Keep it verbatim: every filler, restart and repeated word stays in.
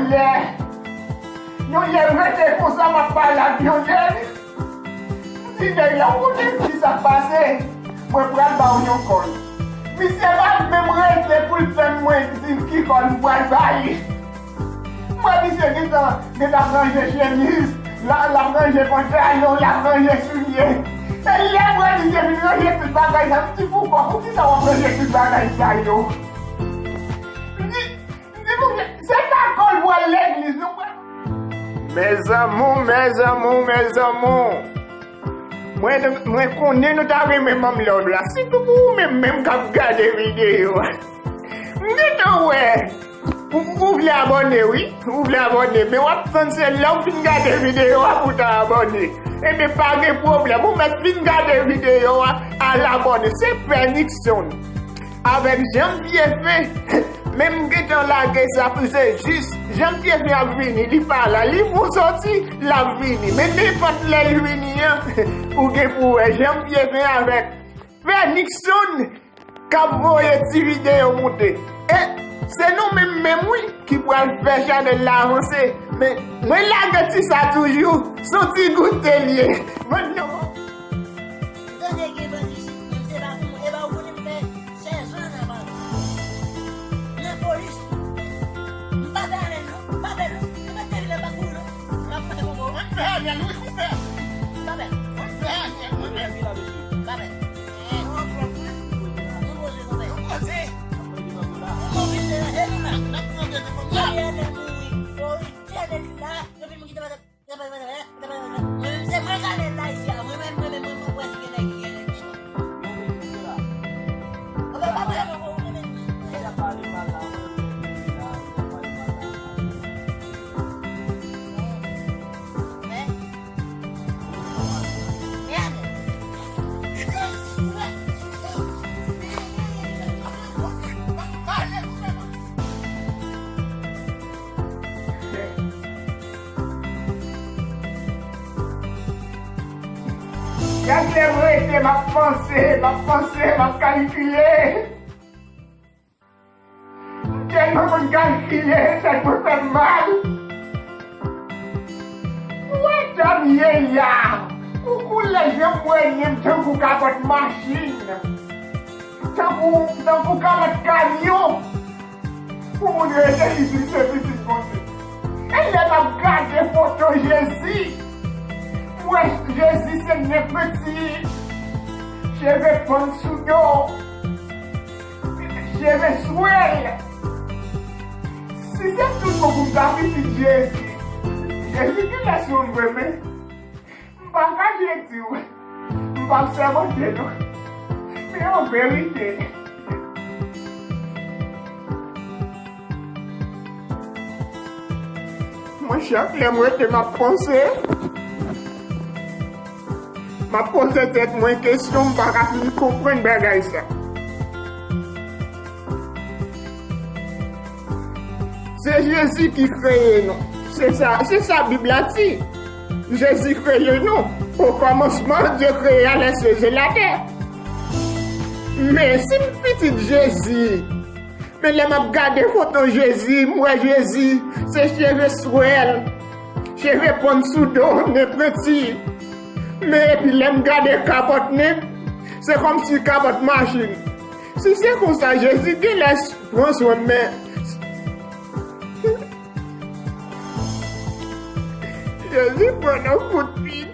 Lè, yon lè m rete konsa, m ap pale ak yon nèg. M di nèg la, ou konnen ki sa k pase? Mwen pral ba w yon kòl. Misye pa t menm rete pou l tann mwen di ki kòl m pral ba li. M wè misye gentan, gentan ap ranje chemiz, l ap, l ap ranje pantalon, l ap ranje soulye. E lè m wè misye fin ranje tout bagay sa, m di, poukò, poukisa w ap ranje tout bagay sa yo? M di, m di, monchè, se pa kòl pou al legliz, nou pral. Mes amours, mes amours, mes amours. Mwen, mwen konnen nou ta renmen manm love la. Sitou pou ou menm, menm k ap gade videyo a. M gentan wè. Ou, ou vle abòne, wi. Ou vle abòne. Men w ap tann se lè w fin gade videyo a pou w ta abòne. Ebyen, pa gen pwoblèm. Ou mèt fin gade videyo a, al abòne. Se Pè Nixon avèk Jean Pierre Fen. Men m gentan lage sa pou se jis Jean Pierre Fen ap vini, li pa la, li pou soti, l ap vini. Men nenpòt lè l vini an, ou gen pou wè Jean Pierre Fen avèk Pè Nixon k ap voye ti videyo moute. E se nou menm menm wi ki pral fè chanèl la avanse. Men mwen lage ti sa toujou, se yon ti goute l ye. Mwen non. Tande gen bandi isit, menm se pa pou mwen, e pa ou konnen m fè sèz an nan bandi. Nan polis, m pa fè anyen non, m pa fè non, m pa fè anyen, m pa kouri non. M ap fè kongo. Mwen fè anyen, wi, mwen fè. M pa fè. Mwen fè anyen, mwen fè. M pa fè. Eh, mwen fè, mwen. Mwen poze, mwen fè. Mwen poze. Mwen poze, mwen fè. N ap, n ap mande de moun la. Mwen fè anyen, mwen mouri. Polis, fè anyen la. Depi mwen kite pase. Se mwen chanèl la isi a, mwen menm, mwen menm, mwen, mwen kwè si gen nèg ki gen nèg ki fò. Anben, pa vre non, mwen menm. Gad lè m rete, m ap panse, m ap panse, m ap kalkile. M tèlman konn kalkile, tèt mwen fè m mal. Ou wè jan m ye la, koukou lè jan m wè nen m tankou kapòt machin, tankou, tankou kapòt kamyon. Pou moun rete li di l se pitit Bondye. E lè m ap gade foto Jezi, m wè Jezi se nen penti, cheve pann sou do, cheve swèl. Si se tout bon pou m ta pitit Jezi, Jezi genlè se yon grenmen. M pa kache di w, m p ap sèmante non. Men an verite, mwen chak lè m rete m ap panse, m ap poze tèt mwen kesyon, m pa ka fin konprann bagay sa. Se Jezi ki kreye nou. Se sa, se sa Bib la di. Jezi kreye nou. Okòmansman, Dye kreye a lè syèl e latè. Men si m pitit Jezi, men lè m ap gade foto Jezi, m wè Jezi, se cheve swèl, cheve pann sou do, nen penti. Men epi lè m gade kapòt nen, se kòmsi kapòt machin. Si se konsa, Jezi genlè pran swen m, men Jezi pran nan kout pye.